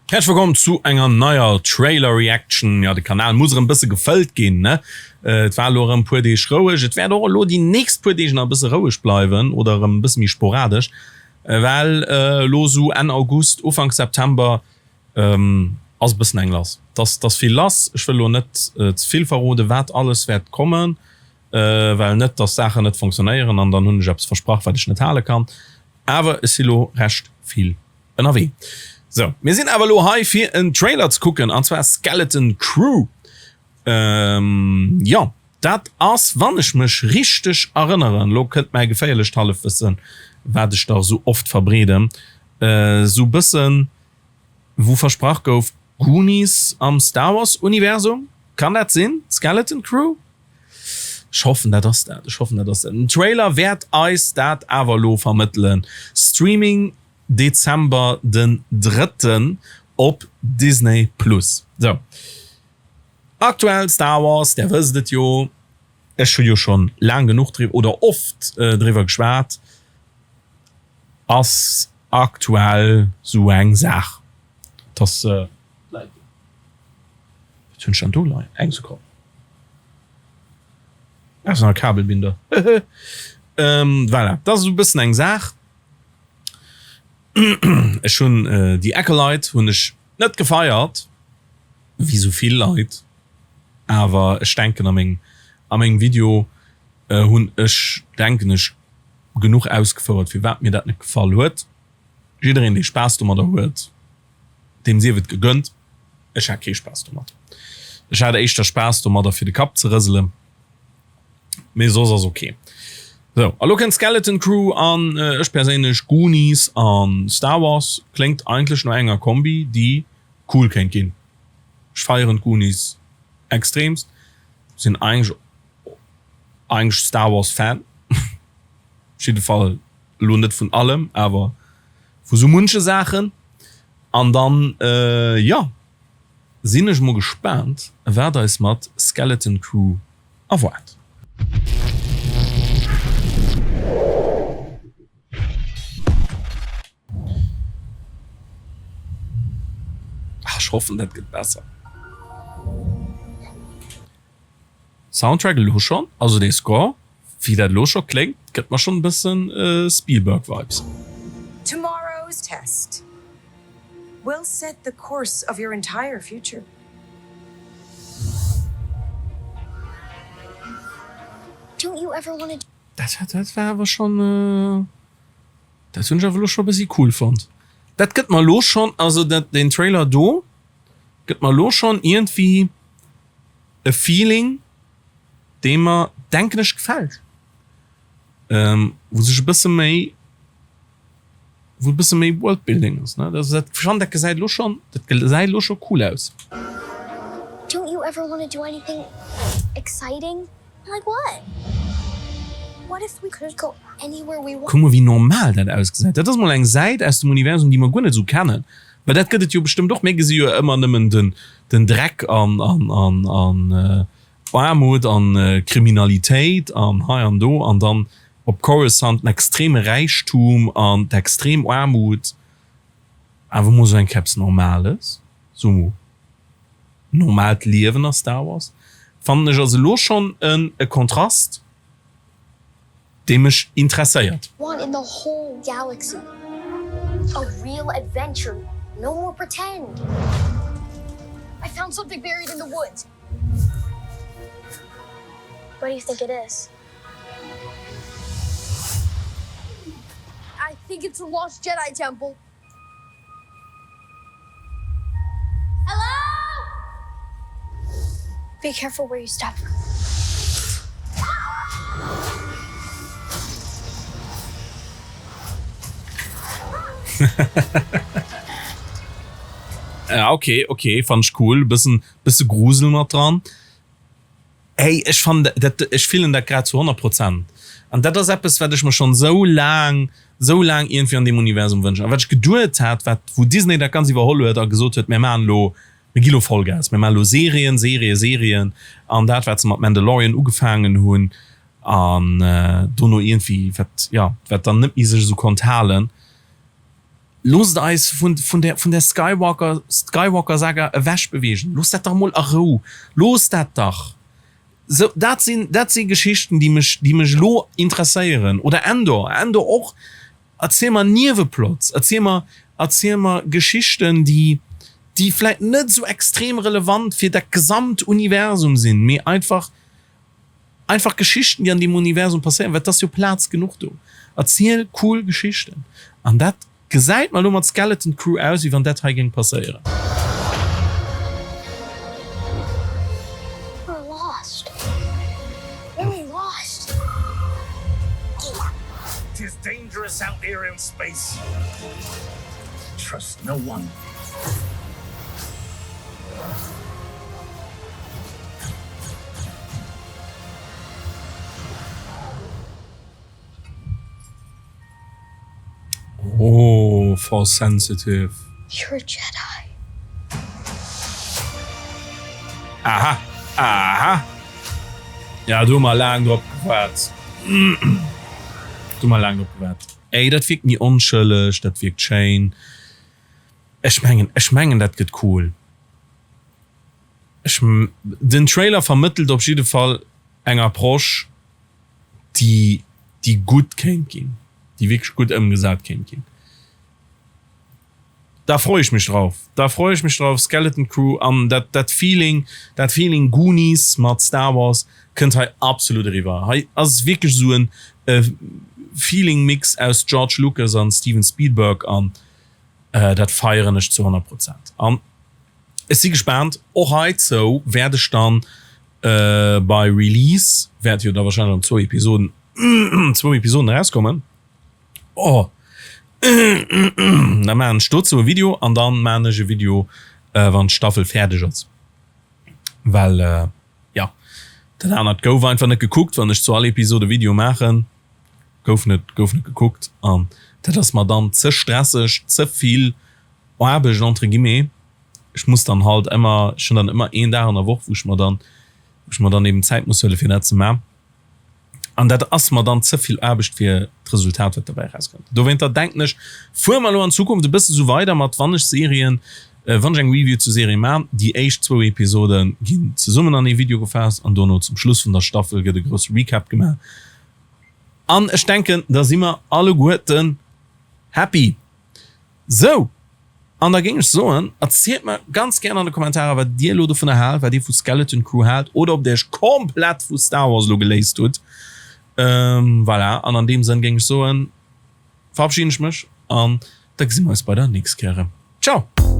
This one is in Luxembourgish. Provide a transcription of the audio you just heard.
Häerzlech wëllkomm zu enger neier Trailer Reaction. Jo, de Kanal muss erëm bësse gefëllt ginn, ne? Et war elo erëm puer Deeg roueg. Et wäert och elo déi nächst puer Deeg nach e bësse roueg bleiwen oder erëm e bësse méi sporadesch, well elo esou Enn August, Ufank September ass e bëssen eng lass. Et ass vill lass. Ech wëll elo net ze vill verroden, wat alles wäert kommen, well net, dass Saachen net funktionéieren an dann hunn ech eppes versprach, wat ech net hale kann. Awer ech si lo recht vill ënnerwee. Sou, mir sinn awer elo hei fir en Trailer ze kucken, an zwar Skeleton Crew. Jo, dat ass, wann ech mech richteg erënneren, elo kënnt mäi geféierlecht Hallefwëssen, wat ech dach esou oft verbreeden, esou bëssen wou versprach gouf, Goonies am Star Wars Universum, kann dat sinn? Skeleton Crew? Ech hoffen dat ass dat, ech hoffen dat ass dat. Den Trailer wäert eis dat awer elo vermëttelen. Streaming Dezember den drëtten op Disney Plus. Sou, aktuell Star Wars, där wësst et jo, ech hu jo schonn laang genuch driwwer oder oft driwwer geschwat, ass aktuell sou eng Saach. Dass wat hunn ech dann do leien? Eng Sekonn. Ah, ass nach e Kabelbinder. Voilà, dat ass esou e bëssen eng Saach. Ech hunn The Acolyte hunn ech net gefeiert, wéi sou vill Leit, awer ech denken a mengem a mengem Video hunn ech denken ech genuch ausgefouert firwat mir dat net gefall huet. Jiddereen dee Spaass domadder huet, deem sief et gegönnt. Ech hat kee Spaass domat. Ech hat éischter Spaass domadder fir de Kapp ze rëselen. Mee soss ass ok. Sou, a lo kënnt Skeleton Crew an ech perséinlech Goonies an Star Wars kléngt eigentlech no enger Kombi déi cool kéint ginn. Ech feieren d'Goonies extremst, sinn eigentlech eigentlech Star Wars Fan, op jidde Fall elo net vun allem, awer vu sou munche Saachen. An dann jo sinn ech mol gespaant wat eis mat Skeleton Crew erwaart. Ech hoffen dat gëtt besser. Soundtrack elo schonn, also dee Score wéi dat elo scho kléngt, gëtt mer schonn e bëssen Spielberg Vibes. Tomorrow's test will set the course of your entire future. Don't you ever wanna. Dat dat war awer schonn, dat hunn ech awer elo scho e bëssi cool fonnt. Dat gëtt mer elo schonn, also dat deen Trailer do gëtt mer elo schonn iergendwéi e Feeling dee mer denken ech gefält, wou sech e bësse méi, wou e bësse méi Worldbuilding ass ne, also dat ech fannen dat gesäit elo schonn, dat gesäit elo scho cool aus. Don't you ever wanna do anything exciting? Like what? What if we could go anywhere we Kuck mol wéi normal dat ausgesäit. Dat ass mol eng Säit aus dem Universum déi mer guer net esou kennen, well dat gëtt et jo bestëmmt och. Mir gesi jo ëmmer nëmmen den den Dreck an an an an Aarmut an Kriminalitéit an hei an do an dann op Coruscant den extreme Räichtum an d'extrem Aarmut. Awer mol esou eng Kéier eppes Normales, esou Normaalt Liewen a Star Wars, fannen ech ass elo schonn e Kontrast, dee mech interesséiert. One in the whole galaxy. A real adventure, no more pretend. I found something buried in the woods. What do you think it is? I think it's a lost Jedi temple. Hello? Be careful where you step. Ja ok ok fand ech cool, bëssen bësse Grusel mat dran. Hey ech fannen dat, ech fillen dat grad zu 100 Prozent an dat ass eppes wat ech mer schonn esou laang esou laang iergendwéi an deem Universum wënschen a wat ech geduet hat wat wou Disney dat ganz iwwerholl huet a gesot huet mir maachen elo mir gi lo Vollgas mir maachen elo Serien Serien Serien an dat wat se mat Mandalorian ugefaangen hunn an dono iergendwéi wat jo wat dann net méi sech esou konnt halen. Loosst eis vun vun der vun der Skywalker Skywalker Saga ewech bewegen. Loosst dat dach emol a Rou. Loosst dat dach. Sou, dat sinn dat si Geschichten, déi mech déi mech elo interesséieren. Oder Andor. Andor och. Erziel mer Nieweplots. Erziel mer erziel mer Geschichten, déi déi vläit net esou extrem relevant fir dat gesamt Universum sinn, mee einfach Einfach Geschichten, déi an deem Universum passéieren, well et ass jo Plaz genuch do. Erziel cool Geschichten. An dat gesäit mer elo mat Skeleton Crew aus, wéi wann dat hei géing passéieren. We're lost. Really lost. Tis dangerous out here in space. Trust no one. Oh, force sensitive. You're a Jedi. Aha, aha. Ja, do hu mer laang drop gewaart. Do hu mer laang drop gewaart. Ey, dat wierkt méi onschëlleg, dat wierkt schéin. Ech mengen, ech mengen dat gëtt cool. Ech, den Trailer vermëttelt op jidde Fall eng Approche, déi, déi gutt kéint ginn, déi wierklech gutt ëmgesat kéint ginn. Da freue ich mich drauf, da freue ich mich drauf. Skeleton Crew an dat, dat Feeling, dat Feeling Goonies mat Star Wars kënnt hei absolut eriwwer. Hei ass et wierklech esou en Feeling-Mix aus George Lucas an Steven Spielberg an dat feieren ech zu 100 Prozent. An ech si gespaant, och heizou wäert ech dann bei Release, wäert jo da wahrscheinlech an zwou Episoden, zwou Episoden erauskommen, oh, da maachen ech dozou e Video an dann maachen ech e Video wann d'Staffel fäerdeg ass, well jo, dat anert gouf einfach net gekuckt, wann ech zu all Episode e Video maachen. Gouf net, gouf net gekuckt an dat ass mer dann ze stresseg, ze vill Aarbecht entre guillemets. Ech muss dann halt ëmmer, ech hunn dann ëmmer een Dag an der Woch, wou ech mer dann, wou ech mer dann eben Zäit muss huele fir dat ze man. An dat ass mer dann ze vill Aarbecht fir d'Resultat wat derbäi erauskënnt. Dowéinter denken ech, fuere mer elo an Zukunft e bësse sou weider mat wann ech Serien, wann ech eng Review zu Serien man, déi éischt zwou Episode ginn zesummen an ee Video gefaasst an dono zum Schluss vun der Staffel gëtt e grousse Recap gemaach. An ech denken, da si mer alleguerten happy. Sou, an da géing ech soen, erzielt mer ganz gären an de Kommentarer, wat dir elo dovunner haalt, wat dir vu Skeleton Crew haalt oder ob dir iech komplett vu Star Wars elo geléist hutt. Voilà, an an deem Sënn géing ech soen, verabschieden ech mech an da gesi mer eis bei der nächst Kéier erëm. Ciao!